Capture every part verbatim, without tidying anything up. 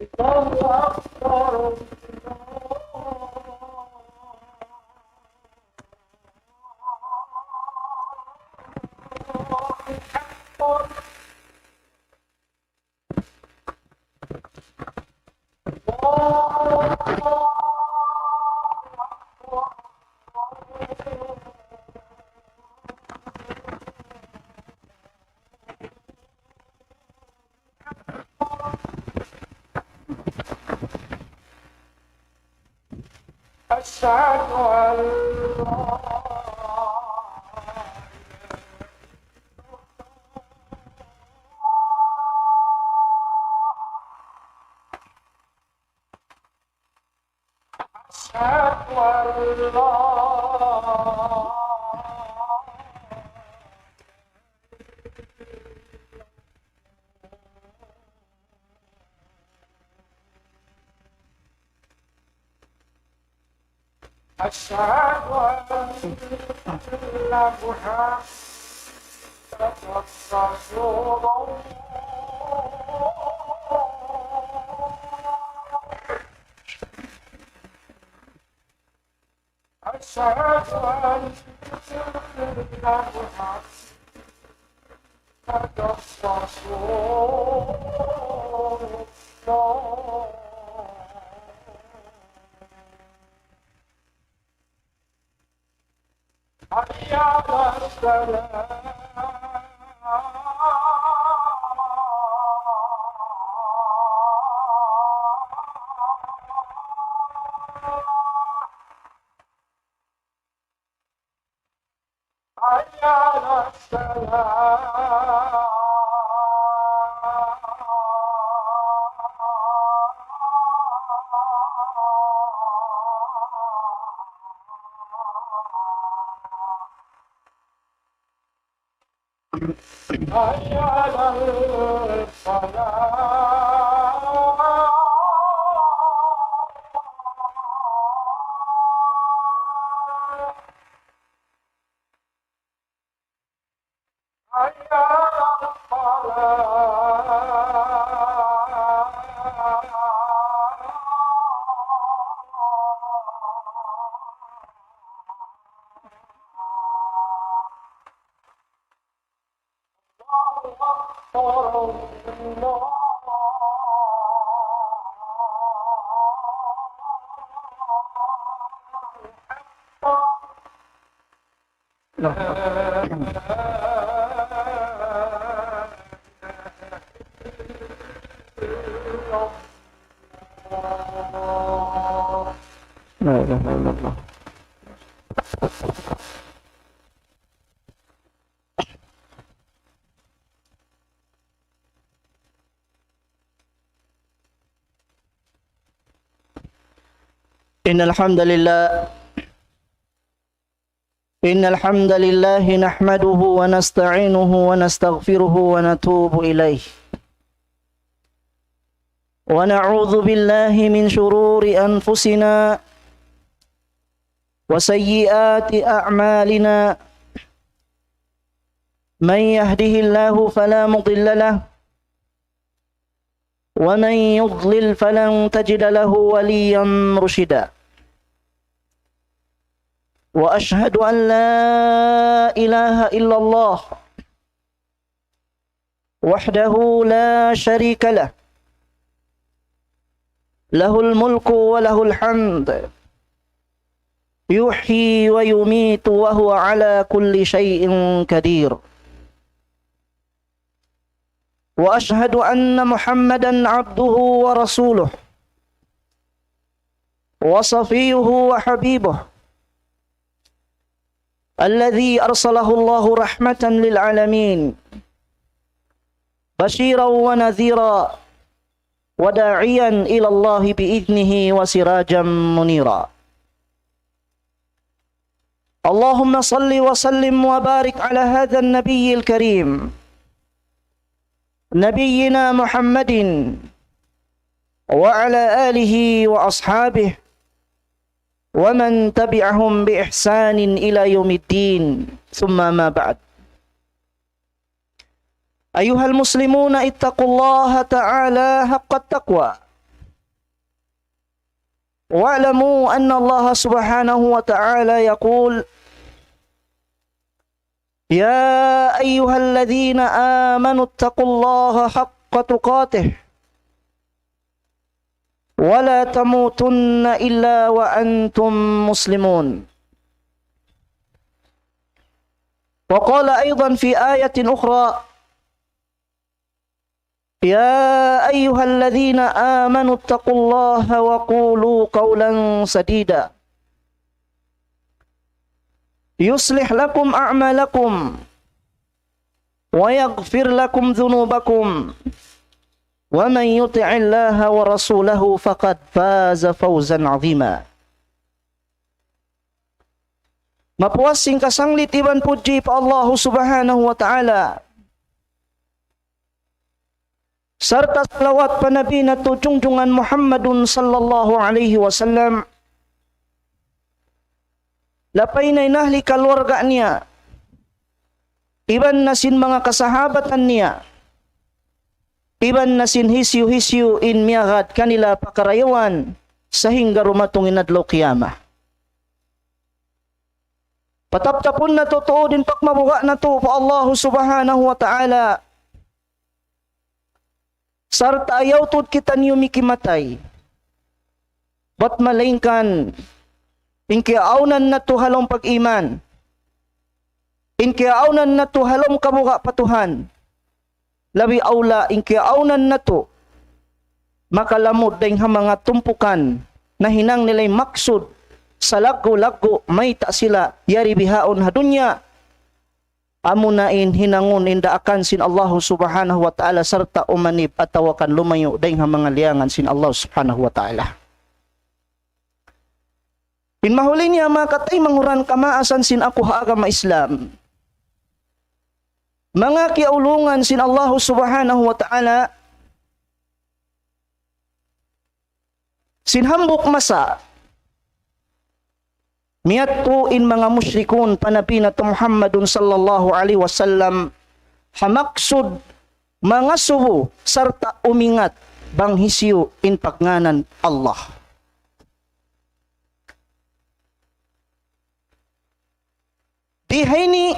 الله أكبر. أشهد أن لا إله إلا الله. أشهد أن لا إله إلا الله. أشهد أن محمدا رسول الله. أشهد أن محمدا رسول الله. حي على الصلاة. حي على الصلاة. حي على الفلاح. حي على الفلاح. الله أكبر، الله أكبر. لا إله إلا الله. إن الحمد لله، إن الحمد لله نحمده ونستعينه ونستغفره ونتوب إليه، ونعوذ بالله من شرور أنفسنا وسيئات أعمالنا. من يهده الله فلا مضل له، ومن يضلل فلن تجد له وليا مرشدا. وأشهد أن لا إله إلا الله وحده لا شريك له، له الملك وله الحمد، يحيي ويميت وهو على كل شيء قدير. وأشهد أن محمدا عبده ورسوله وصفيه وحبيبه، الذي أرسله الله رحمة للعالمين، بشيرا ونذيرا وداعيا إلى الله بإذنه وسراجا منيرا. اللهم صل وسلم وبارك على هذا النبي الكريم، نبينا محمد، وعلى آله وأصحابه ومن تبعهم بإحسان إلى يوم الدين. ثم ما بعد. أيها المسلمون، اتقوا الله تعالى حق التقوى، واعلموا أن الله سبحانه وتعالى يقول: يا أيها الذين آمنوا اتقوا الله حق تقاته ولا تموتن إلا وأنتم مسلمون. وقال أيضا في آية أخرى: يا أيها الذين آمنوا اتقوا الله وقولوا قولا سديدا يصلح لكم أعمالكم ويغفر لكم ذنوبكم ومن يطع الله ورسوله فقد فاز فوزا عظيما. Mapuas sin kasanglit iban pudji pa Allahu Subhanahu wa Ta'ala. Sarta' salawat pa Nabi natu' jungjungan Muhammadun sallallahu alayhi wasallam. Lapay na in ahli kaluarga niya, iban na sin manga kasahabatan niya, iban na sin hisiyu-hisiyu in miyagad kanila pa karayawan sahingga dumatung in adlaw qiyamah. Pataptapun natu' tuud in pagmabuga' natu' pa Allahu Subhanahu wa Ta'ala. Sarta' ayaw tuud kitaniyu mikimatay. Bat malaingkan in kiyaawnan natu' ha lawm pag-iman, in kiyaawnan natu' ha lawm kabuga' pa Tuhan, labi awla in kiyaawnan natu' makalamud dayng ha manga tumpukan nahinang nila in maksud salaggu'-laggu' mayta' sila yari bihaun ha dunya. Amuna in hinangun in daakan sin Allahu Subhanahu wa Ta'ala sarta' umanib atawa kan lumayu' dayng ha manga liyangan sin Allah Subhanahu wa Ta'ala. In mahuli niya, manga kataymanghuran kamaasan sin aku ha agama Islam, manga kiyaulungan sin Allahu Subhanahu wa Ta'ala, sin hambuuk masa, miyadtu in manga mushrikun pa Nabi natu' Muhammadun sallallahu alayhi wasallam, ha maksud mangasubu sarta' umingat bang hisiyu in pagngānan Allah. Di ha ini,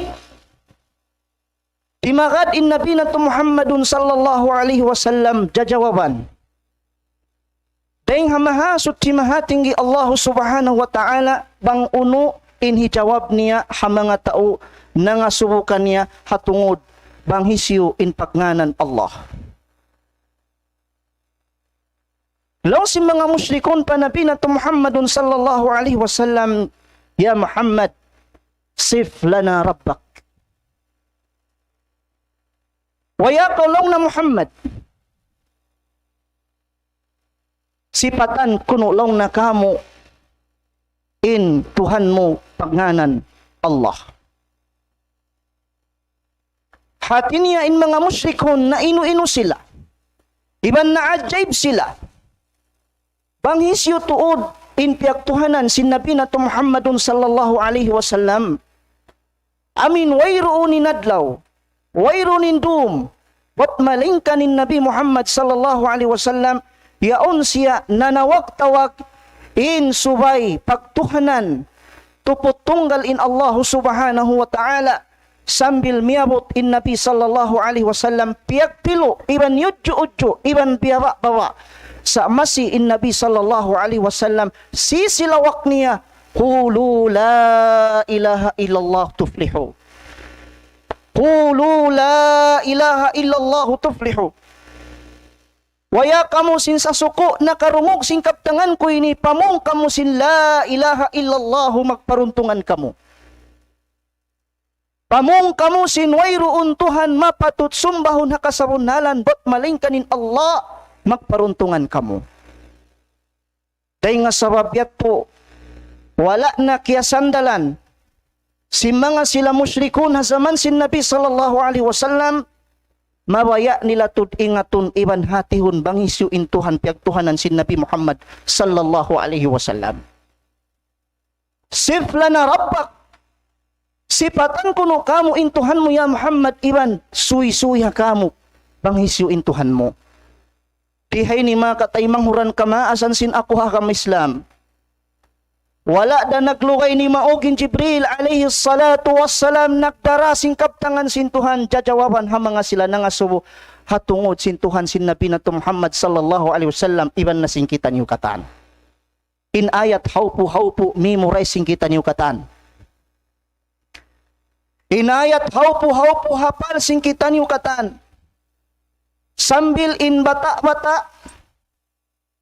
timagad in Nabi natu' Muhammadun sallallahu alayhi wasallam jajawaban dayng ha Mahasuchi Mahatinggi Allahu Subhanahu wa Ta'ala bang unu in hijawab niya ha manga tau nangasubu kaniya ha tungud bang hisiyu in pagngānan Allah. Laung sin manga mushrikun pa Nabi natu' Muhammadun sallallahu alayhi wasallam, "Ya Muhammad, sif lana rabbak." Way kaw laung na Muhammad, sipatan kunu' laung na kāmu' in Tuhan mu pagngānan Allah. Hāti niya in manga mushrikun nainu-inu sila. Iban naajaib sila. Bang hisiyu tuud in piyagtuhanan sin Nabi natu' Muhammadun sallallahu alayhi wasallam. Amin wayruun in adlaw, wayruun in dūm, bat malaingkan in Nabi Muhammad sallallahu alayhi wasallam, yaun siya nanawag-tawag in subay pagtuhanan, tuput tunggal in Allahu Subhanahu wa Ta'ala, sambil miyabut in Nabi sallallahu alayhi wasallam, piyagpilu', iban yudju'-udju', iban biyaba'-baba'. Sa' masi in Nabi sallallahu alayhi wasallam, sisilawak niya, "قولوا لا إله إلا الله تفلحوا. قولوا لا إله إلا الله تفلحوا." Way kamu sin sasuku' nakarungug sin kabtangan ku ini, pamung kamu sin la ilaha illallah, magparuntungan kamu. Pamung kamu sin wayruun Tuhan mapatut sumbahun ha kasabunnalan bat malaingkan in Allah, magparuntungan kamu. Dayng ha sabab yadtu, wala' na kiyasandalan sin manga sila mushrikun ha jaman sin Nabi sallallahu alayhi wasallam, mabaya' nila tuud ingatun iban hātihun bang hisiyu in Tuhan piyagtuhanan sin Nabi Muhammad sallallahu alayhi wasallam. "Sif lana rabbak." Sipatan kunu' kāmu' in Tuhan mu, ya Muhammad, iban suysuy ha kāmu' bang hisiyu in Tuhan mu. Di ha ini manga kataymanghuran kamaasan sin aku ha agama Islam. Wala' da naglugay nimaug in Jibril alayhi salatu wassalam, nagdara sin kabtangan sin Tuhan, jajawaban ha manga sila nangasubu ha tungud sin Tuhan sin Nabi natu' Muhammad sallallahu alayhi wasallam, iban na sin kitaniyu katan. In ayat hawpu-hawpu memorize sin kitaniyu katan. In ayat hawpu-hawpu hapal sin kitaniyu katan. Sambil in bata'-bata'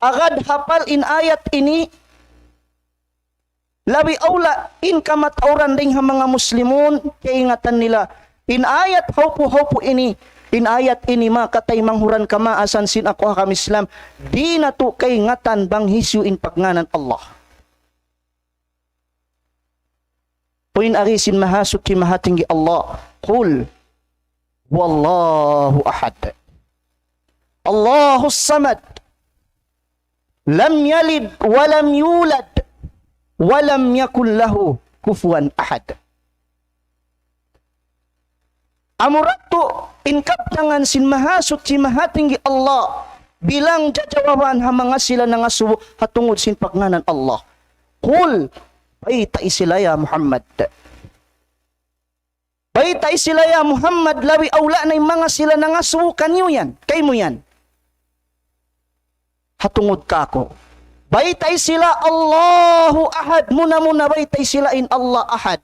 agad hapal in ayat ini, labi awla in kamatauran dayn ha manga Muslimun, kaingatan nila. In ayat hawpu-hawpu ini, in ayat ini makatay manghuran kamaasan sin aku ha kami Islam, di' natu' kaingatan bang hisiyu in pagngānan Allah. Puin agi sin Mahasuchi Mahatinggi Allah. قل هو الله أحد الله الصمد لم يلد ولم يولد ولم يكن له كفوا أحد. Amura tuud in kabtangan sin Mahasuchi Mahatinggi Allah bilang jajawaban ha manga sila nangasubu ha tungud sin pagngānan Allah. قل, baytai sila ya Muhammad. Baytai sila ya Muhammad, labi awla na in manga sila nangasubu kaniyu yan, kaymu yan. Ha tungud kāku'. Baytai sila Allahu Ahad, muna-muna baytai sila in Allah Ahad.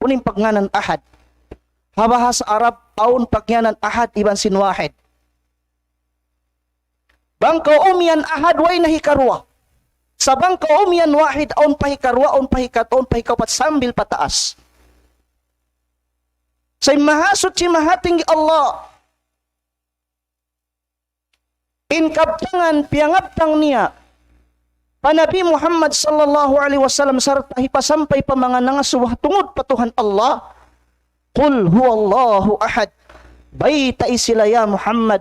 Unu in pagngānan Ahad? Ha bahasa Arab, awn pagngānan Ahad iban sin Wahid. Bang kaw umiyan Ahad, way na hikaruwa. Sa' bang kaw umiyan Wahid, awn pa hikaruwa, awn pa hikatū, awn pa hikaupat, sambil pataas. Sa' in Mahasuchi Mahatinggi Allah, in kabtangan piyangabtang niya pa Nabi Muhammad sallallahu alayhi wasallam sarta' hipasampay pa manga nangasubu tungud pa Tuhan Allah, قل هو الله أحد. Baytai sila ya Muhammad,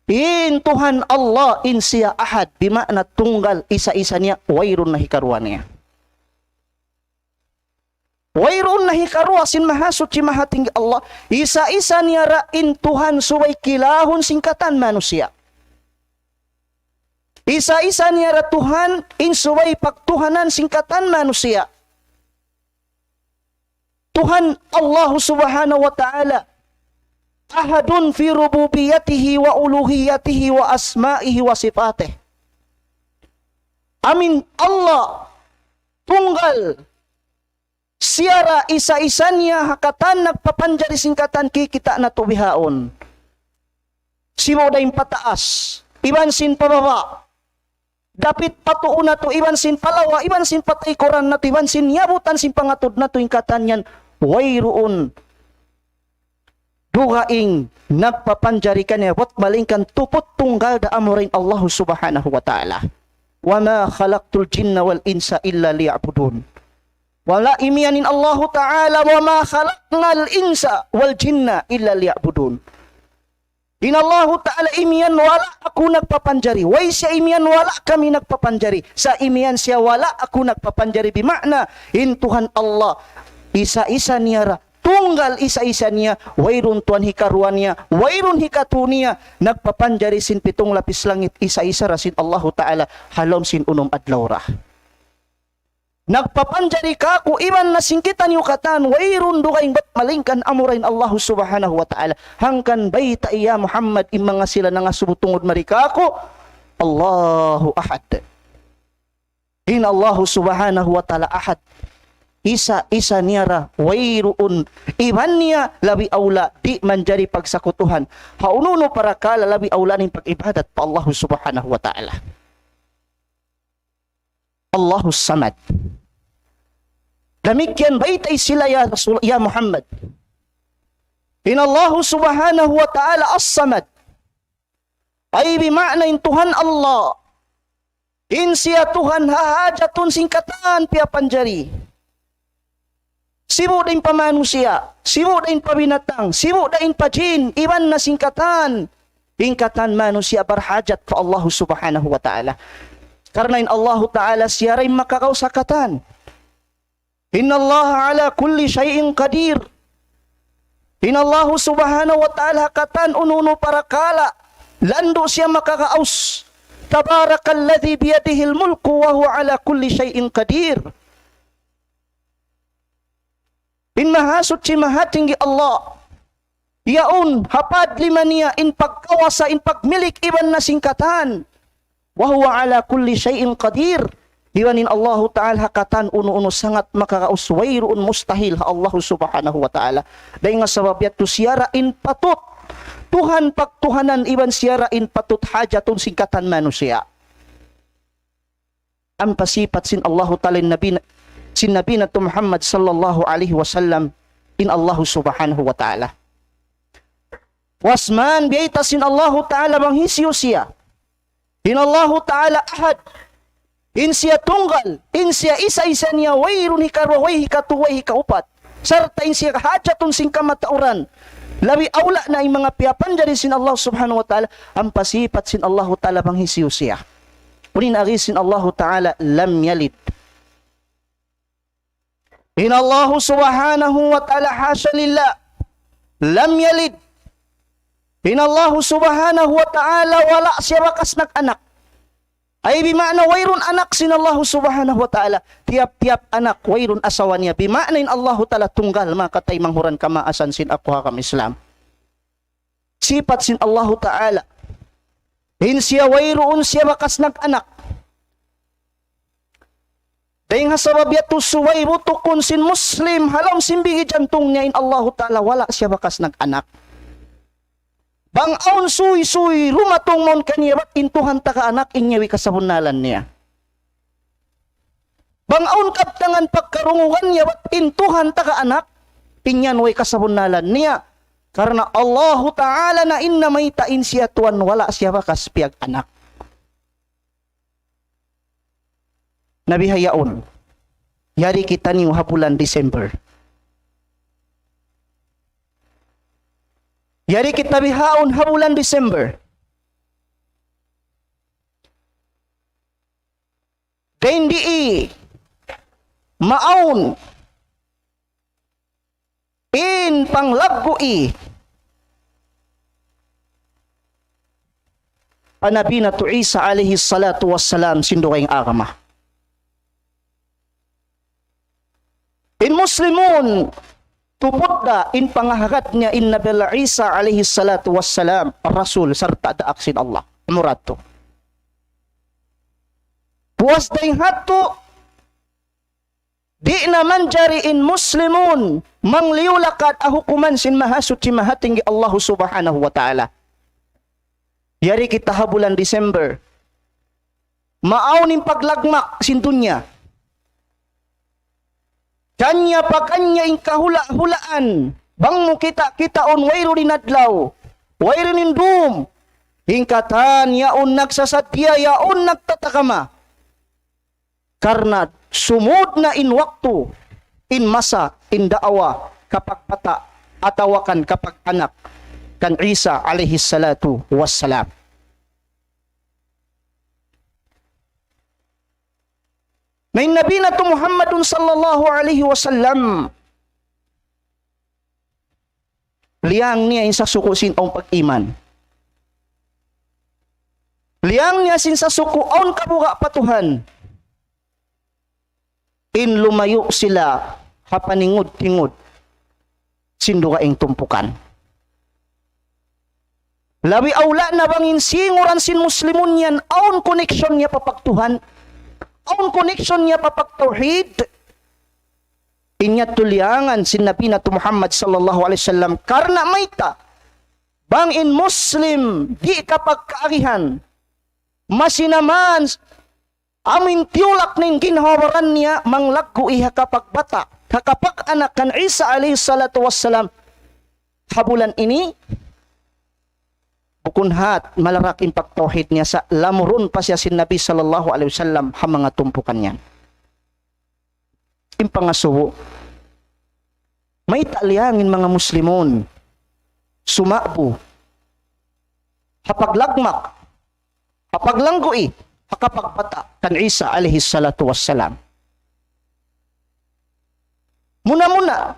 in Tuhan Allah, in siya Ahad, bima'na tunggal, isa-isa niya, wayruun na hikaruwa niya. Wayruun na hikaruwa sin Mahasuchi Mahatinggi Allah, isa-isa niya ra in Tuhan subay kilahun sin katan manusiya'. Isa-isa niya ra Tuhan in subay pagtuhanan sin katan manusiya'. Tuhan Allah Subhanahu wa Ta'ala, أحد في ربوبيته وألوهيته وأسمائه وصفاته. Amu in Allah tunggal, siya ra isa-isa niya ha katan nagpapanjari sin katan kikita' natu' bihaun. Sibu' da in pataas, iban sin pababa'. Dapit pa tuu natu', iban sin pa lawa, iban sin pa taykuran natu', iban sin yabutan sin pangatud natu', in katan yan, wayruun dugaing nagpapanjari kaniya, bat malaingkan tuput tunggal da amura in Allah Subhanahu wa Ta'ala. وما خلقت الجن والإنس إلا ليعبدون. Wala' imiyan in Allahu Ta'ala, وما خلقنا الإنس والجن إلا ليعبدون. In Allahu Ta'ala imiyan wala' aku nagpapanjari. Way siya imiyan wala' kami nagpapanjari. Sa' imiyan siya wala' aku nagpapanjari. Bima'na, in Tuhan Allah, isa-isa niya ra. Tunggal isa-isa niya. Wayruun tuwan hikaruwa niya. Wayruun hikatū niya. Nagpapanjari sin pitung lapis langit. Isa-isa ra sin Allahu Ta'ala. Ha lawm sin unum adlaw ra. Nagpapanjari kāku' iban na sin kitaniyu katan, wayruun dugaing bat malaingkan amura in Allahu Subhanahu wa Ta'ala. Hangkan baytai ya Muhammad in manga sila nangasubu tungud mari kāku', Allahu Ahad. In Allahu Subhanahu wa Ta'ala Ahad. Isa-isa niya ra, wayruun iban niya labi awla, di' manjari pagsakutuhan. Ha unu-unu parakala labi awla in pag-ibadat pa Allahu Subhanahu wa Ta'ala. Allahus Samad. Damikkiyan baytai sila ya Rasul, ya Muhammad. In Allahu Subhanahu wa Ta'ala As-Samad. Ay bima'na in Tuhan Allah. In siya Tuhan ha hajatun sin katan piyapanjari. Sibu' da in pa manusiya', sibu' da in pa binatang, sibu' da in pa jin, iban na sin katan. In katan manusiya' barhajat pa Allahu Subhanahu wa Ta'ala. Karna' in Allahu Ta'ala siya ra in makagaus ha katan. إن الله على كل شيء قدير. In Allahu Subhanahu wa Ta'ala ha katan unu-unu parakala, landu' siya makagaus. تبارك الذي بيده الملك وهو على كل شيء قدير. In Mahasuchi Mahatinggi Allah, yaun ha padlima niya in pagkawasa, in pagmilik iban na sin katan. وهو على كل شيء قدير. Iban in Allahu Ta'ala ha katan unu-unu sangat makaraus, wayruun mustahil ha Allahu Subhanahu wa Ta'ala. Dayn ha sabab yadtu siya ra in patut Tuhan pagtuhanan iban siya ra in patut hajatun sin katan manusiya'. Ampa sipat sin Allahu Ta'ala in Nabi, sin Nabi natu' Muhammad sallallahu alayhi wasallam in Allahu Subhanahu wa Ta'ala. Puas man biyayta' sin Allahu Ta'ala bang hisiyu siya. In Allahu Ta'ala ahad. In siya tunggal. In siya isa-isa niya, wayruun hikaruwa, way hikatu, way hikaupat. Sarta' in siya hajatun sin kamatauran. Labi awla na in manga piyapanjari sin Allah Subhanahu wa Ta'ala, ampa sipat sin Allahu Ta'ala bang hisiyu siya. Unu in agi sin Allahu Ta'ala, لم يلد. In Allahu Subhanahu wa Ta'ala, حاشا لله, لم يلد. In Allahu Subhanahu wa Ta'ala wala' siya bakas nag-anak. Ay bima'na wayruun anak sin Allahu Subhanahu wa Ta'ala. Tiyap-tiyap anak wayruun asawa niya. Bima'na in Allahu Ta'ala tunggal, manga kataymanghuran kamaasan sin aku ha agama Islam. Sipat sin Allahu Ta'ala. In siya wayruun siya bakas nag-anak. Dayn ha sabab yadtu subay butukun sin Muslim, ha lawm sin bigi jantung niya in Allahu Ta'ala wala' siya bakas nag-anak. Bang awn suysuy dumatung mawn kaniya bat in Tuhan taga anak, in niya way kasabunnalan niya. Bang awn kabtangan pagkarungugan niya bat in Tuhan taga anak, in yan way kasabunnalan niya. Karna' Allahu Ta'ala na in namayta' in siya tuwan wala' siya bakas piyag-anak. Na bihaun, yari kitaniyu ha bulan December. Yari kita bihaun ha bulan December. Dayn di maawn in panglaggu'i pa Nabi natu' Isa alayhi salatu wassalam sin dugaing agama. In Muslimun, tuput da in pangahagad niya in Nabi Allah Isa alayhi salatu wassalam, Rasul, sarta' daak sin Allah. Murad tu. Puas dayn ha yadtu, di' na manjari in Muslimun mangliyu-lakad ha hukuman sin Mahasuchi Mahatinggi Allahu Subhanahu wa Ta'ala. Yari kita ha bulan December. Maawn in paglagmak sin dunya. Kanya pa kanya in kahula'-hulaan. Bang mu kita'-kitaun wayruun in adlaw, wayruun in dum. In katan yaun nagsasadja, yaun nagtatakama. Karna' sumud na in waktu, in masa, in daawa, kapagbata', atawa kan kapag-anak, kan Isa alayhi salatu wassalam. Na in Nabi natu' Muhammadun sallallahu alayhi wasallam, liyang niya in sasuku' sin awn pag-iman. Liyang niya sin sasuku' awn kabuga' pa Tuhan. In lumayu' sila ha paningud-tingud sin dugaing tumpukan. Labi awla na bang in singuran sin Muslimun yan, awn connection niya pa pagtuhan, awn connection niya pa pagtawhid. In yadtu liyangan sin Nabi natu' Muhammad sallallahu alayhi wasallam, karna' mayta', bang in Muslim di' kapagkaagihan, masi na man amu in tiyulak niya in ginhawa-baran niya, manglaggu' ha kapagbata', ha kapag-anak kan Isa alayhi salatu wassalam, ha bulan ini, bukun hat, malarak in pagtawhid niya sa' lamurun pa siya sin Nabi sallallahu alayhi wasallam ha manga tumpukan niya. In pangasubu, mayta' liyang in manga Muslimun suma'bu ha paglagmak, ha paglanggu'i, ha kapagbata' kan Isa alayhi salatu wassalam. Muna-muna,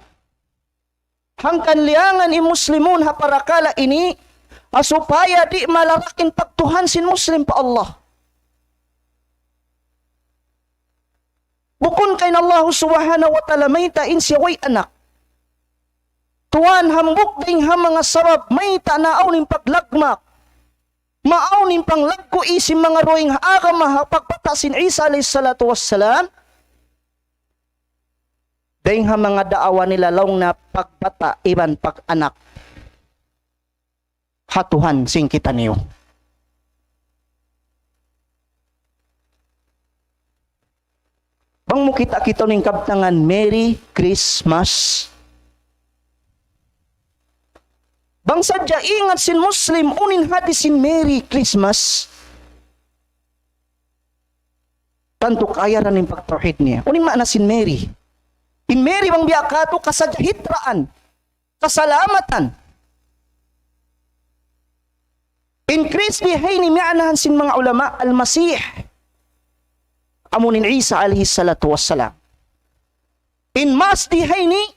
hangkan liyangan in Muslimun ha parakala' ini, ha supaya di' malarak in pagtuhan sin Muslim pa Allah. Bukun ka in Allahu Subhanahu wa Ta'ala mayta' in siya way anak. Tuwan hambuuk dayn ha manga sabab mayta' na awn in paglagmak, maawn in panglaggu' sin manga dugaing agama ha pagbata' sin Isa alayhi salatu wassalam, dayn ha manga daawa nila laung na pagbata' iban pag-anak ha Tuhan sin kitaniyu. Bang mu kita'-kita' in kabtangan Merry Christmas. Bang sadja ingat sin Muslim unu in hati sin Merry Christmas, tantu kaayaran in pagtawhid niya. Unu in maana sin Merry? In Merry bang biya' katu' kasajahitraan, kasalamatan. In Christ di ha ini miyaanahan sin manga ulama Al-Masih, amu in Isa alayhi salatu wassalam. In Mas di ha ini,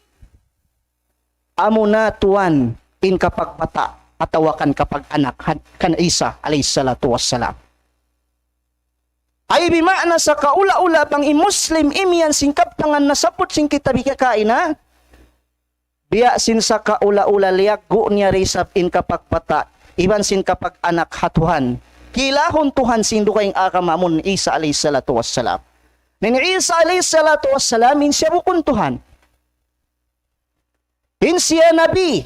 amu na tuwan in kapagbata' atawa kan kapag-anak had-, kan Isa alayhi salatu wassalam. Ay bimaana sa kaula-ula bang in Muslim imiyan sin kabtangan nasabbut sin kitab ha kaina, biya' sin sa kaula-ula liyaggu' niya da isab in kapagbata' iban sin kapag-anak ha Tuhan. Kilahun Tuhan sin dugaing agama amu in Isa alayhi salatu wassalam. In Isa alayhi salatu wassalam, in siya bukun Tuhan. In siya nabi,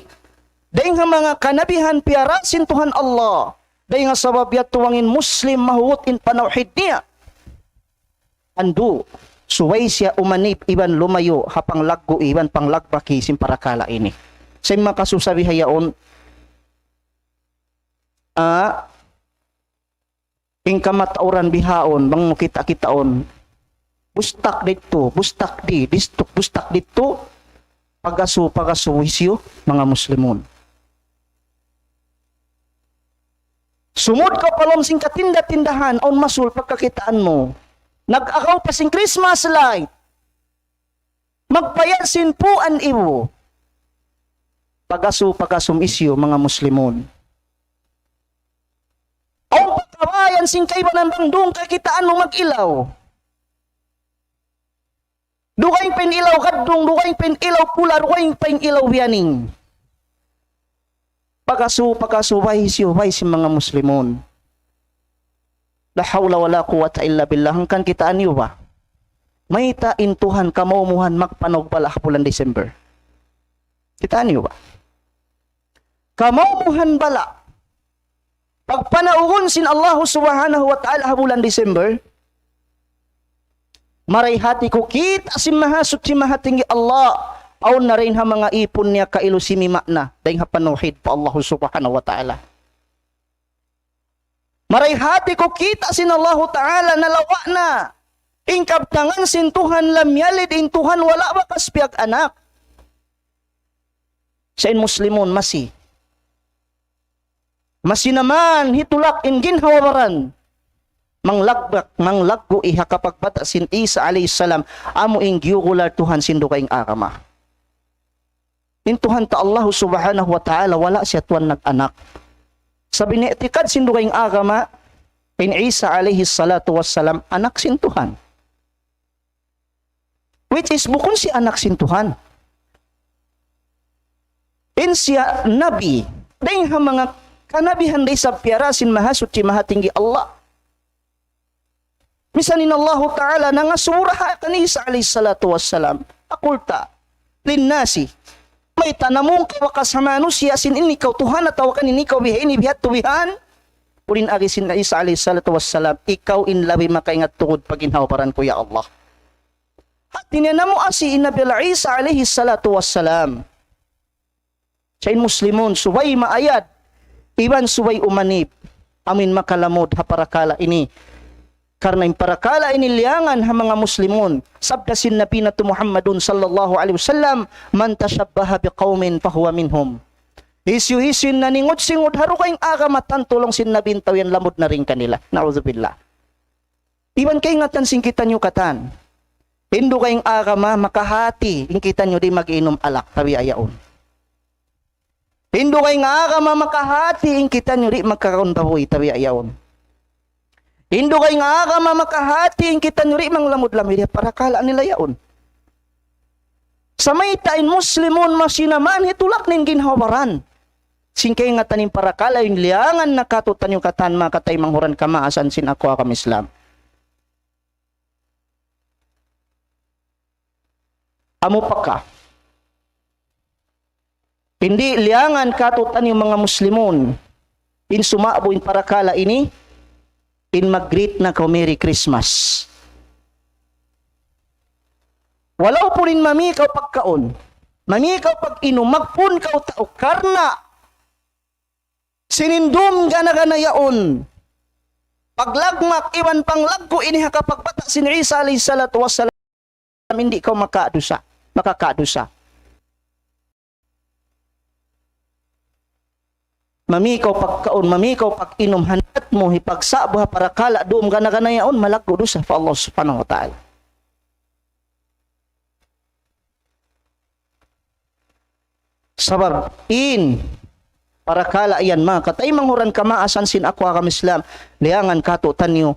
dayn ha manga kanabihan piyara sin Tuhan Allah, dayn ha sabab yadtu bang in Muslim mahugut in panawhid niya. Andu', subay siya umanib iban lumayu' ha panglaggu' iban panglagbaki sin parakala' ini. Sa' in makasusa bihaun, ah, in kamatauran bihaun, bang mu kita'-kitaun, bustak didtu, bustak di, distuk, bustak didtu, pag-asu, pag-asu, hisiyu, manga Muslimun. Sumud kaw pa lawm sin katinda-tindahan, awn masul pagkakitaan mu. Nag-agaw pa sin Christmas light. Magpayad sin puan ibu. Pag-asu, pag-asu, hisiyu, manga Muslimun. Awn pa kabayaan sin kaibanan bang duun kakitaan mu mag-ilaw. Dugaing pa in ilaw gaddung, dugaing pa in ilaw pula, dugaing pa in ilaw biyaning. Pag-asu, pag-asu, bay hisiyu, bay sin manga Muslimun. La hawla wala quwwata illa billah. Hangkan kitaa niyu ba? Mayta' in Tuhan kamaumuhan magpanaug bala' ha bulan December. Kitaa niyu ba? Kamaumuhan bala'. Pagpanaugun sin Allahu Subhanahu wa Ta'ala ha bulan December, maray hati ku kita' sin Mahasuchi Mahatinggi Allah, awn na dayn ha manga ipun niya kailu simima' na, dayn ha panawhid pa Allahu Subhanahu wa Ta'ala. Maray hati ku kita' sin Allahu Ta'ala nalawa' na in kabtangan sin Tuhan lam yalid, in Tuhan wala' bakas piyag-anak. Sa' in Muslimun masi. Masi na man hitulak in ginhawa-baran. Manglagbak, manglaggu' ha kapagbata' sin Isa alayhi salam, amu in giyugular Tuhan sin dugaing agama. In Tuhan ta Allahu Subhanahu wa Ta'ala, wala' siya tuwan nag-anak. Sabab in i'tikad sin dugaing agama, in Isa alayhi salatu wassalam, anak sin Tuhan. Which is, bukun siya anak sin Tuhan. In siya nabi, dayn ha manga kanabihan da isab piyara sin Mahasuchi Mahatinggi Allah. Misan in Allahu Ta'ala nangasubu da ha kan Isa alayhi salatu wassalam. Aqul ta, linnasi, mayta' namung kaw bakas ha manusiya' sin in ikaw Tuhan atawa kan in ikaw biha ini biha' tu bihan. Uli in agi sin Isa alayhi salatu wassalam, ikaw in labi makaingat tungud pa ginhawa-baran ku, ya Allah. Hati niya namu' asi in Nabi Allah Isa alayhi salatu wassalam. Sa' in Muslimun, subay maayad, iban subay umanib, amu in makalamud ha parakala' ini. Karna' in parakala' ini liyangan ha manga Muslimun. Sabda sin Nabi natu' Muhammadun sallallahu alayhi wasallam, من تشبه بقوم فهو منهم. Hisiyu-hisiyu in naningud-singud ha dugaing agama, tantu laung sin Nabi in tau yan lamud na dayn kanila. Na'udzubillah. Iban kaingatan sin kitaniyu katan. In dugaing agama makahati, in kitaniyu di' mag-inum alak, tabiya' yaun. In dugaing agama makahati, in kitaniyu di' magkakaun babuy, tabiya' yaun. In dugaing agama makahati, in kitaniyu di' manglamud-lamud, parakala' nila yaun. Sa' mayta' in Muslimun masi na man hitulak in ginhawa-baran sin kaingatan in parakala' in liyangan na kātu'niyu katan, manga kataymanghuran kamaasan sin aku ha agama Islam. Amu pa ka. Di' liyangan kātu'niyu manga Muslimun in suma'bu in parakala' ini, in mag-greet na kaw Merry Christmas. Walaupun in mami kaw pagkaun, mami kaw pag-inum, magpun kaw tau karna' sin in dum gana-gana yaun, paglagmak iban panglaggu' ini ha kapagbata' sin Isa alayhi salatu wassalam, di' kaw makadusa, makakadusa. Mami kaw pagkaun, mami kaw pag-inum, handat mu hipagsa'bu ha parakala' dum gana-gana yaun, malaggu' dusa pa Allah Subhanahu wa Ta'ala. Sabab in parakala' yan, manga kataymanghuran kamaasan sin aku ha agama Islam, liyangan kātu'niyu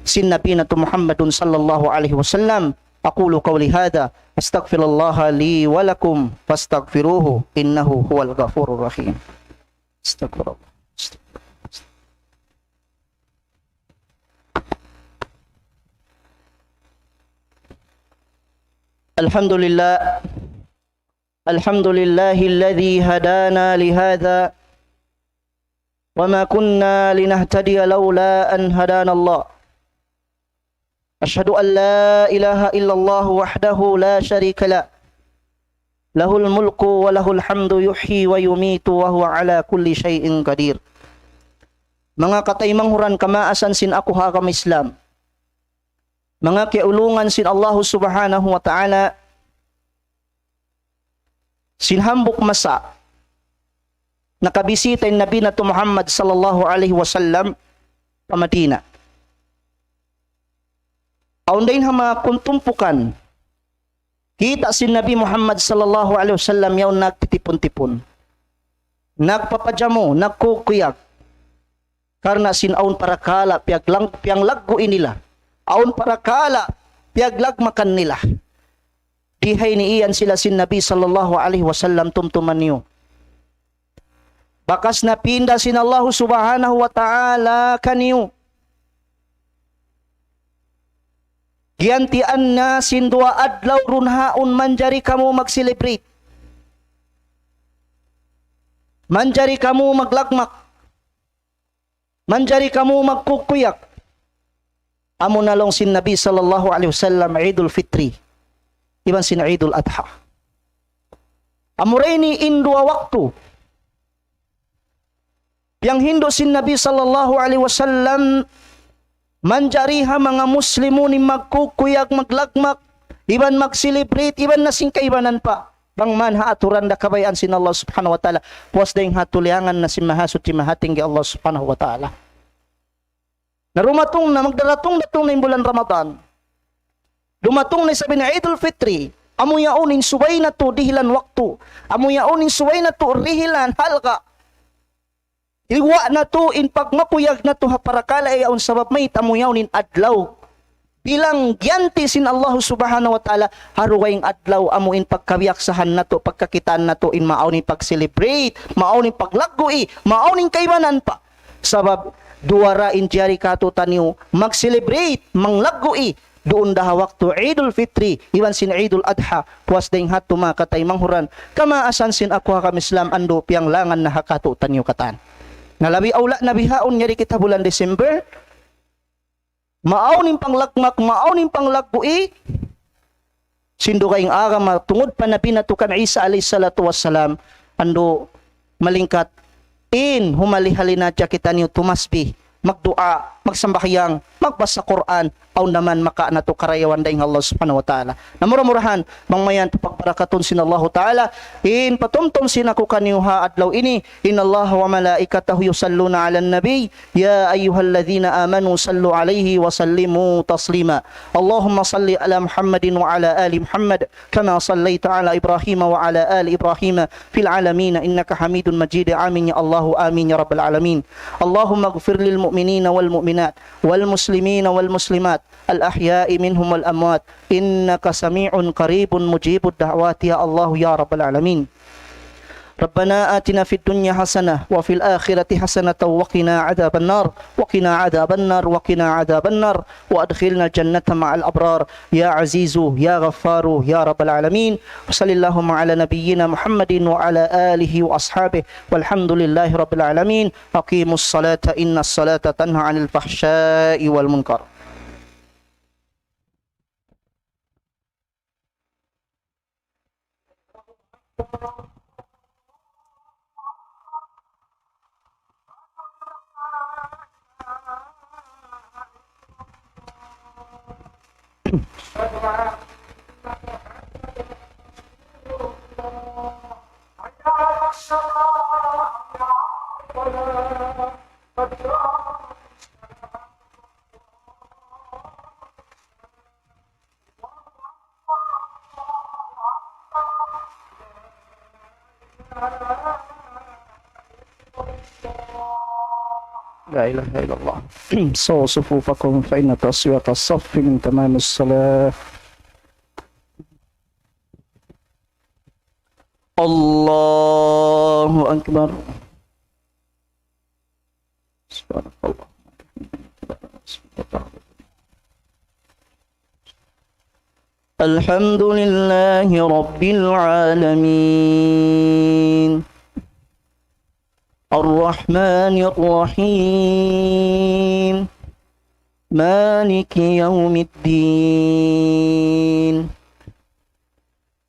sin Nabi natu' Muhammadun sallallahu alayhi wasallam. أقول قولي هذا، أستغفر الله لي ولكم فاستغفروه إنه هو الغفور الرحيم. أستغفر الله. الحمد لله. الحمد لله الذي هدانا لهذا وما كنا لنهتدي لولا أن هدانا الله. أشهد أن لا إله إلا الله وحده لا شريك له، له الملك وله الحمد يحيي ويميت وهو على كل شيء قدير. Manga kataymanghuran kamaasan sin aku ha agama Islam, manga kiyaulungan sin Allahu Subhanahu wa Ta'ala, sin hambuuk masa, nakabisita in Nabi natu' Muhammad sallallahu alayhi wasallam pa Madina. Awn dayn ha manga kuntumpukan, kita' sin Nabi Muhammad sallallahu alayhi wasallam yaun nagtitipun-tipun, nagpapajamu, nagkukuyag. Karna' sin awn parakala' piyaglang-, piyanglaggu' nila. Awn parakala' piyaglagmakan nila. Di' ha ini iyan sila sin Nabi sallallahu alayhi wasallam, tumtuma niyu. Bakas na pinda sin Allahu Subhanahu wa Ta'ala kaniyu. Giyantian na sin duwa adlaw duun haun manjari kamu mag-celebrate. Manjari kamu maglagmak. Manjari kamu magkukuyag. Amu na laung sin Nabi sallallahu alayhi wasallam Eidul Fitri iban sin Eidul Adha. Amura ini in duwa waktu piyanghindu' sin Nabi sallallahu alayhi wasallam manjari ha manga Muslimun in magkukuyag, maglagmak, iban mag-celebrate, iban na sin kaibanan pa. Bang man ha aturan da kabayaan sin Allah Subhanahu wa Ta'ala, puas dayng ha tuliangan na sin Mahasuchi Mahatinggi Allah Subhanahu wa Ta'ala. Na dumatung na, magdaratung-datung na in bulan Ramadan. Dumatung na isab in Eidul Fitri. Amu yaun in subay natu' dihilan waktu. Amu yaun in subay natu' dihilan halga'. Hiwa' natu' in pagmakuyag natu' ha parakala' yaun, sabab mayta', amu yaun in adlaw bilang giyanti' sin Allahu Subhanahu wa Ta'ala ha dugaing adlaw, amu in pagkabiyaksahan natu', pagkakitaan natu', in maawn in pag-celebrate, maawn in paglaggu'i, maawn in kaibanan pa. Sabab duwa ra in jari kātu'niyu, mag-celebrate, manglaggu'i, duun da ha waktu Eidul Fitri iban sin Eidul Adha, puas dayng ha yadtu, manga kataymanghuran kamaasan sin aku ha agama Islam, andu' piyanglangan na ha kātu'niyu katan. Na labi awla na bihaun, yari kita bulan December, maawn in panglagmak, maawn in panglaggu'i sin dugaing agama tungud pa Nabi natu' kan Isa alayhi salatu wassalam, andu' malingkat in humali-hali na hadja kitaniyu tumasbih, magduwaa, magsambahayang, magbasa Qur'an, awn da man makawa' natu' karayawan dayng ha Allah Subhanahu wa Ta'ala. Na mura-murahan, bang mayan pagbarakatun sin Allahu Ta'ala in patumtum sin aku kaniyu ha adlaw ini. إن الله وملائكته يصلون على النبي يا أيها الذين آمنوا صلوا عليه وسلموا تسليما. اللهم صل على محمد وعلى آل محمد كما صليت على إبراهيم وعلى آل إبراهيم في العالمين إنك حميد مجيد. آمين يا الله، آمين يا رب العالمين. اللهم اغفر للمؤمنين والمؤمنات والمؤمنات والمسلمين والمسلمات الأحياء منهم والأموات إنك سميع قريب مجيب الدعوات يا الله يا رب العالمين. ربنا آتنا في الدنيا حسنة وفي الآخرة حسنة وقنا عذاب النار، وقنا عذاب النار، وقنا عذاب النار، وأدخلنا الجنة مع الأبرار، يا عزيز يا غفار يا رب العالمين. وصل اللهم على نبينا محمد وعلى آله وأصحابه، والحمد لله رب العالمين. أقيموا الصلاة إن الصلاة تنهى عن الفحشاء والمنكر. لا إله إلا الله. سووا صفوفكم فإن تسوية الصف من تمام الصلاة. الله أكبر. سبحان الله. الحمد لله رب العالمين. الرحمن الرحيم. مالك يوم الدين.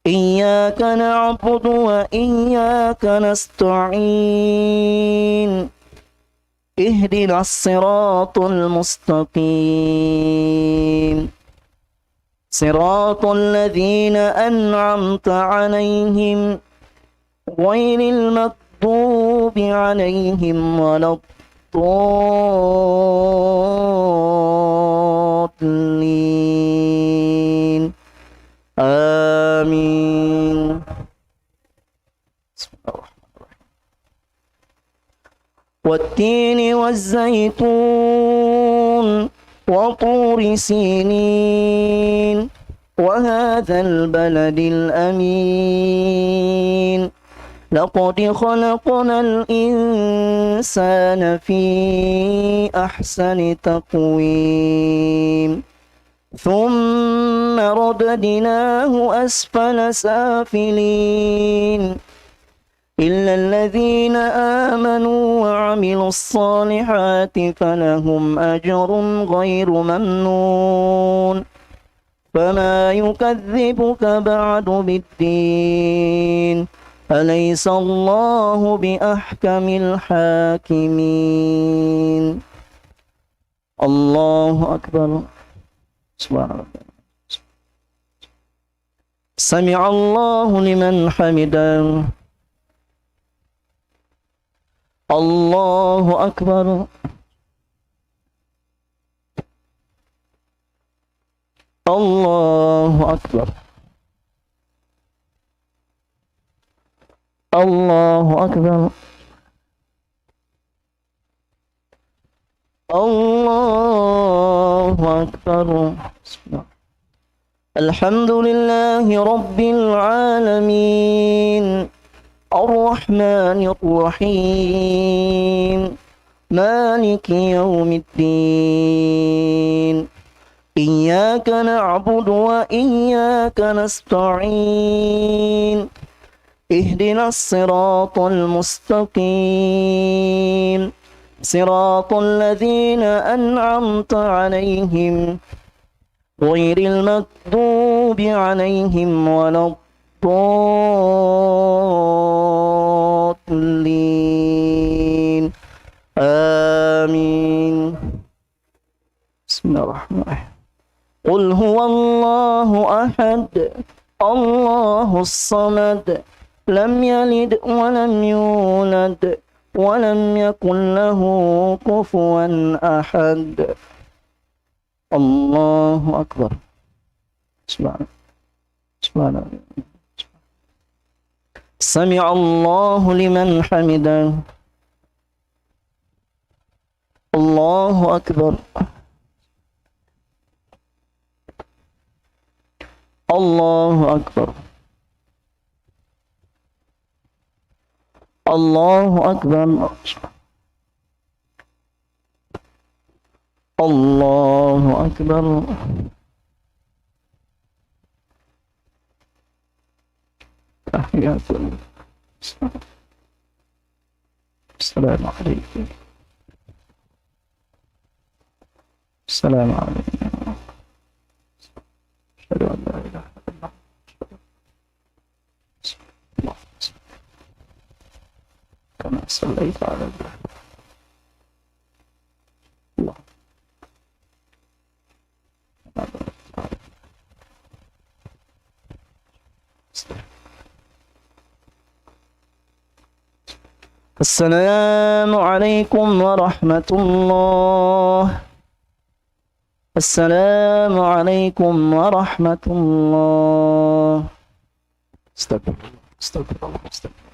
إياك نعبد وإياك نستعين. اهدنا الصراط المستقيم. صراط الذين أنعمت عليهم غير المغضوب عليهم ولا الضالين. آمين. بسم الله الرحمن الرحيم. والتين والزيتون وطور سينين وهذا البلد الأمين. لقد خلقنا الإنسان في أحسن تقويم. ثم رددناه أسفل سافلين. إلا الذين آمنوا وعملوا الصالحات فلهم أجر غير ممنون. فما يكذبك بعد بالدين. أليس الله بأحكم الحاكمين. الله أكبر. سبحان الله. سمع الله لمن حمده. الله أكبر. الله أكبر. الله أكبر. الله أكبر. الحمد لله رب العالمين. الرحمن الرحيم. مالك يوم الدين. إياك نعبد وإياك نستعين. اهدنا الصراط المستقيم. صراط الذين أنعمت عليهم غير المغضوب عليهم ولا الضالين. آمين. بسم الله الرحمن الرحيم. قل هو الله أحد، الله الصمد، لم يلد ولم يولد، ولم يكن له كفوا أحد. الله أكبر. سبحان، سبحان الله. سمع الله لمن حمده. الله أكبر. الله أكبر. الله أكبر. الله أكبر. تحيات. السلام عليكم. السلام عليكم. أشهد أن لا إله إلا الله. كما صليت على إبراهيم. الله. السلام عليكم ورحمة الله. السلام عليكم ورحمة الله. استغفر الله، استغفر الله، استغفر الله.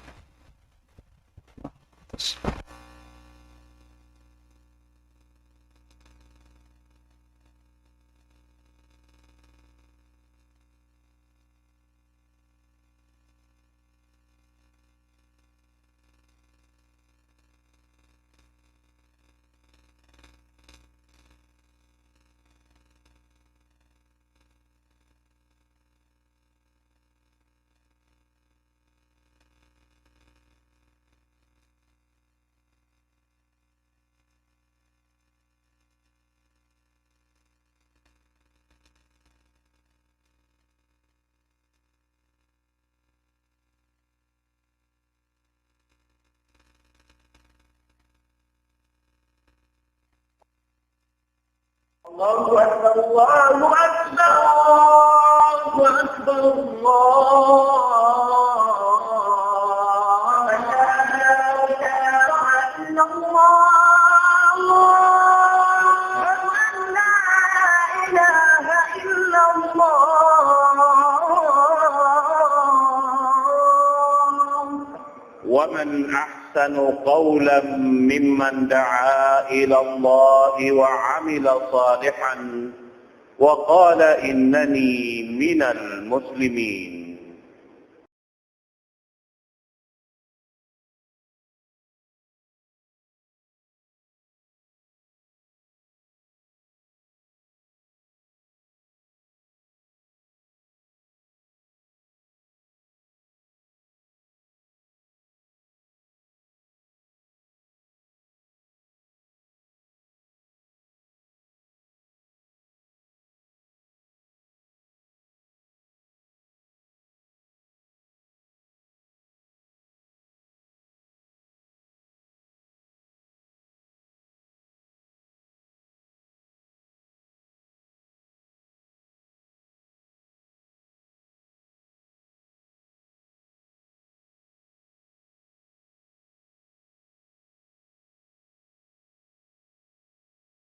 الله أكبر، الله أكبر، الله أكبر، الله. لا إله إلا الله. أشهد أن لا إله إلا الله. ومن أحسن قولا ممن دعا إلى الله وعمل صالحا وقال إنني من المسلمين.